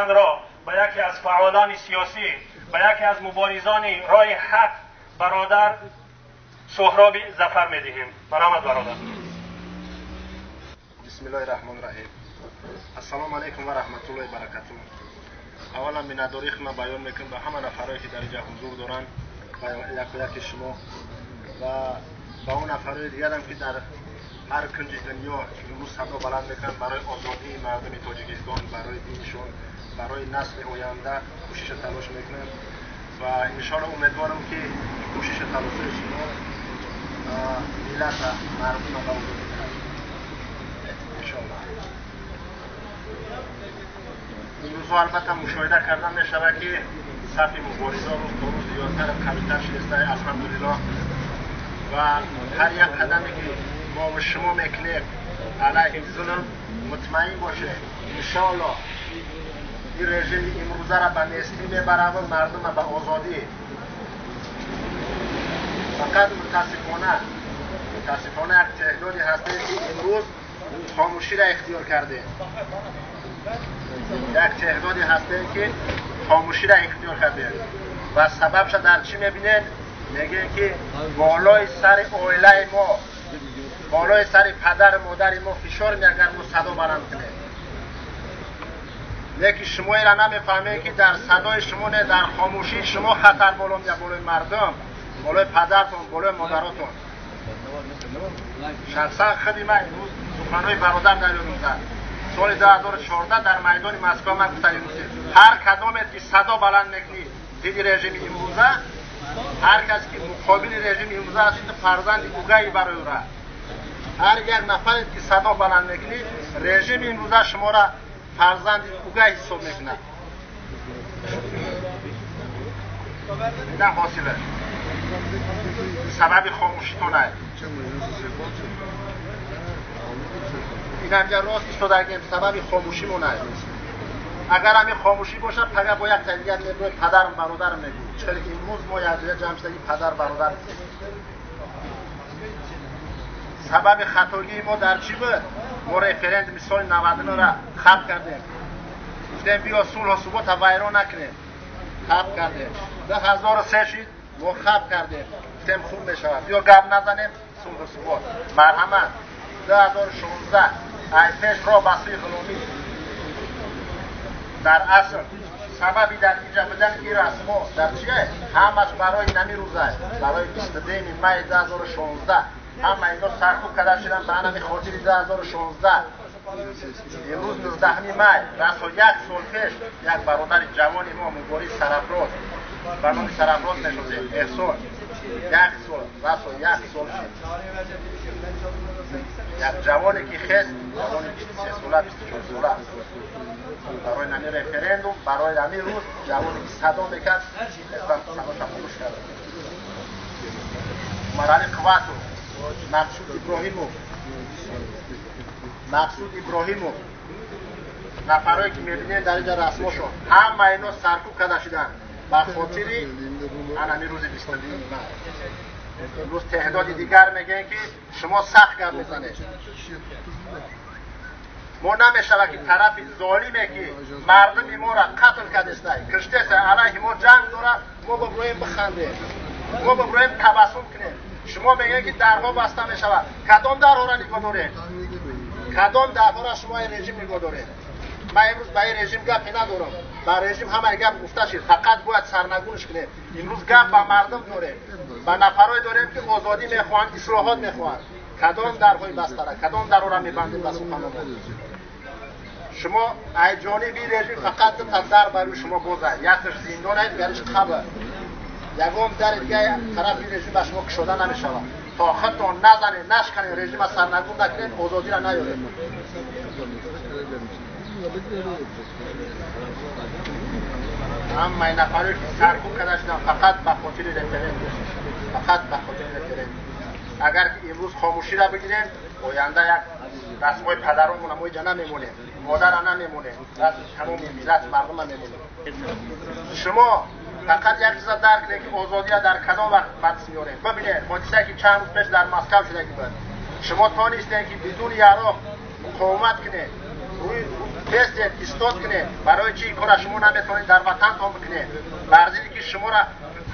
Сухан ро ба яке аз фаъолони сиёсӣ, ба яке аз муборизони роҳи ҳақ, бародар Суҳроби Зафар медиҳем. Марҳамат, бародар. Бисмиллоҳи раҳмони раҳим. Ассалому алайкум ва раҳматуллоҳи баракатуҳ. Аввалан миннатдории худро баён мекунам ба ҳама нафарое, ки дар инҷа ҳузур доранд, ба яку яки шумо ва ба он нафарои дигарам, ки дар ҳар кунҷи дунё имрӯз садо баланд мекунанд барои озодии мардуми Тоҷикистон, барои диншон, барои насли оянда кӯшишу талош мекунанд. Ва иншоалло умедворам, ки кӯшишу талошҳои шумо миллата, мардума ба озодӣ мерасонад, иншоалло. Имрӯзҳо албатта мушоҳида кардан мешавад, ки сафи мубориза рӯз то рӯз зиёдтар, қавитар шудааст, алҳамдулиллоҳ. Ва ҳар як қадаме, ки мо шумо мекунем алайҳи зулм, мутмаин бошед, иншоалло ин режими имрӯзаро ба нестӣ мебараву мардума ба озодӣ. Фақат мутаассифона як теъдоде ҳастем, ки имрӯз хомӯширо ихтиёр кардем. Як теъдоде ҳастем, ки хомӯширо ихтиёр кардем. Ва сабабша дар чӣ мебинед? Мегӯем, ки болои сари оилаи мо, болои сари падару модари мо фишор меагар мо садо баланд кунем. Лекин шумо инро намефаҳмед, ки дар садои шумо не, дар хомӯшии шумо хатар боло меяд болои мардум, болои падартон, болои модаротон. Шахсан худи ман имрӯз суханҳои бародар дар ёдам зад. Соли 2014 дар майдони Москва ман гуфтам: ҳар кадомет, ки садо баланд мекунӣ зидди режими имрӯза, ҳар кас, ки муқобили режими имрӯза аст, фарзанди угаи барои ӯра. Ҳар як нафарет, ки садо баланд мекунӣ, режими имрӯза шуморо фарзанди уга ҳисоб мекунад. Ина ҳосилаш сабаби хомӯшитон ай. Инамҷа рост истодагем, сабаби хомӯшимон ай. Агар ҳамин хомӯшӣ бошад, пага бо як дигар мегӯяд падарам, бародарам мегӯ. Чиқаре ки имрӯз мо якҷоя ҷамъ шудагӣ, падар, бародар. Сабаби хатогии мо дар чӣ буд? Мо референдуми соли 99-ра хаб кардем. Гуфтем, биё сулҳу субота вайрон накунем, хаб кардем. 2003 шид, мо хаб кардем. Гуфтем, хуб мешавад, биё гап назанем, сулҳу субот. Марҳамат, 2016 ай пеш роҳ ба сӯи ғуломӣ. Дар асл сабаби дар инҷа будани ин расмҳо дар чие? Ҳамаш барои нами рӯза, барои 22 майи 2016. Ҳама ино саркӯб карда шуданд ба ҳамин хотири 2016. Имрӯз 19 май, расо як сол пеш як бародари ҷавони мо, мубориз Сарафроз, ба номи Сарафроз мешносем, Эҳсон, як сол, расо як сол шид. Як ҷавоне, ки хест, ҷавони 23 сола, 24 сола, барои нами референдум, барои ҳамин рӯз, ҷавоне, ки садо мекард, садоша хомӯш кард. Умарали Қувватов, Мақсуд Иброҳимов, Мақсуд Иброҳимов, нафарое, ки мебинед дар инҷа расмошон, ҳама ино саркӯб карда шуданд ба хотири ҳамин рӯзи 22 май. Имрӯз теъдоди дигар мегӯем, ки шумо сахт гап мезанед. Мо намешавад, ки тарафи золиме, ки мардуми моро қатл кардестай, киштестай, алайҳи мо ҷанг дорад, мо биброем бихандем, мо биброем табассум кунем. Шумо мегӯед, ки дарҳо баста мешавад. Кадом дарҳоро нигоҳ доред? Кадом дарҳоро шумо ин режим нигоҳ доред? Ман имрӯз ба ин режим гапе надорам. Ба режим ҳамаи гап гуфта шид, фақат бояд сарнагунш кунем. Имрӯз гап ба мардум дорем, ба нафарое дорем, ки озодӣ мехоҳанд, ислоҳот мехоҳанд. Кадом дарҳои бастара, кадом дарҳоро мебандем ба суханонмон? Шумо ай ҷониби режим фақат дута дар барои шумо бозад: якташ зиндон аст, дигариш қабр. Ягон дари дигаи тарафи режим ба шумо кушода намешавад. То худтон назанед, нашканед, режима сарнагун накунед, озодиро наёред. Ҳамаи нафаре, ки саркӯб карда шуданд, фақат ба хотири референдум, фақат ба хотири референдум. Агар ки имрӯз хомӯширо бигирем, оянда як расмҳои падаронмона мо инҷа намемонем, модара намемонем, расми тамоми миллати мардума мемонем. Шумо фақат як чиза дарк кунед, ки озодиро дар кадом вақт ба даст меорем. Бибинед ҳодисае, ки чанд рӯз пеш дар Москав шудагӣ буд. Шумо тонистед, ки бидуни яроқ муқовимат кунед. Рӯи Хестед, истод кунед. Барои чӣ кора шумо наметавонед дар ватантон бикунед? Бар зидди ки шуморо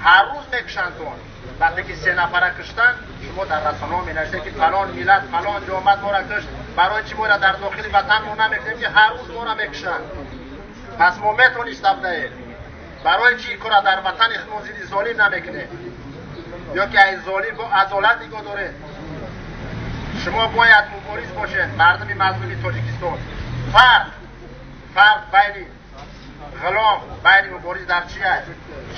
ҳар рӯз мекушандтон. Вақте ки се нафара куштанд, шумо дар расонаҳо менависед, ки фалон миллат, фалон ҷо омад, моро кушт. Барои чӣ моро дар дохили ватан мо намекунем, ки ҳар рӯз моро мекушанд? Пас мо метавониста будаем. Барои чӣ кора дар ватани худмон зидди золим намекунем? Ё ки ай золим бо адолат нигоҳ доред? Шумо бояд мубориз бошед, мардуми мазлуми Тоҷикистон. Фарқ байни ғулом, байни мубориз дар чи аст?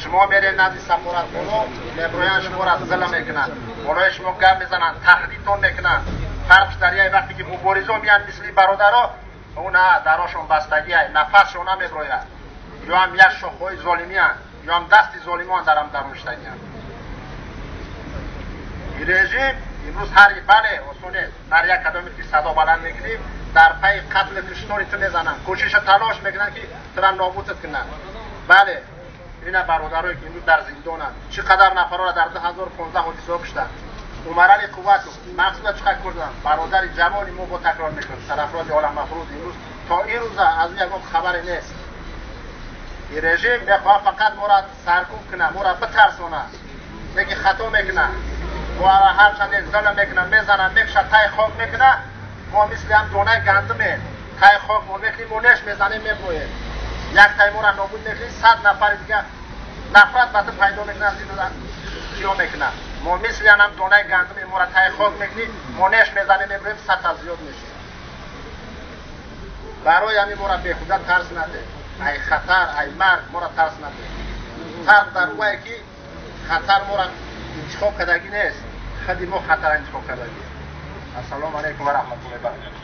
Шумо меред назди сафоратхоно, меброянд, шуморо зилм мекунанд, болои шумо гап мезананд, таҳдидтон мекунанд. Фарқш дар яе вақте ки муборизо меянд мисли бародаро, ӯ на дарошон бастагиай, нафасшон намеброяд. Ё ҳам як шохҳои золимиянд, ё ҳам дасти золимон дар ҳам даруништагиянд. Режим имрӯз ҳар бале осон нест. Ҳар як кадоме ки садо баланд мекунӣ, дар пайи қатли куштори ту мезананд, кӯшиша талош мекунанд, ки тура нобудат кунанд. Бале, ина бародарое ки имрӯз дар зиндонанд, чӣ қадар нафарора дар 2015 ҳодисаҳо куштанд. Умарали Қувватов мақсуда чӣ қадр курданд? Бародари ҷавони мо, бо такрор мекунам, Сарафрози Оламафрӯз, имрӯз то ин рӯза аз ӯ ягон хабаре нест. Ин режим мехоҳад фақат моро саркӯб кунад, моро битарсонад, лекин хато мекунад. Мо ҳарчанде зулм мекунад, мезанад, мекушад, тай хок мекунад, мо мисли ҳам донаи гандуме, тай хок мо мекунем, мо неш мезанем, меброем. Як тай моро нобуд мекунӣ, 100 нафари дига нафрат ба ту пайдо мекунад, ҷиё мекунад. Мо мисли ҳам донаи гандуме, моро тай хок мекунӣ, мо неш мезанем, меброем, 100 та зиёд мешавем. Барои ҳамин моро бехуда тарс наде. Ай хатар, ай марг моро тарс наде. Фарқ дар ӯе ки хатар моро интихоб кардагӣ нест, худи мо хатар интихоб кардагӣ. Ассалому алайкум ва раҳматуллоҳи баракатуҳ.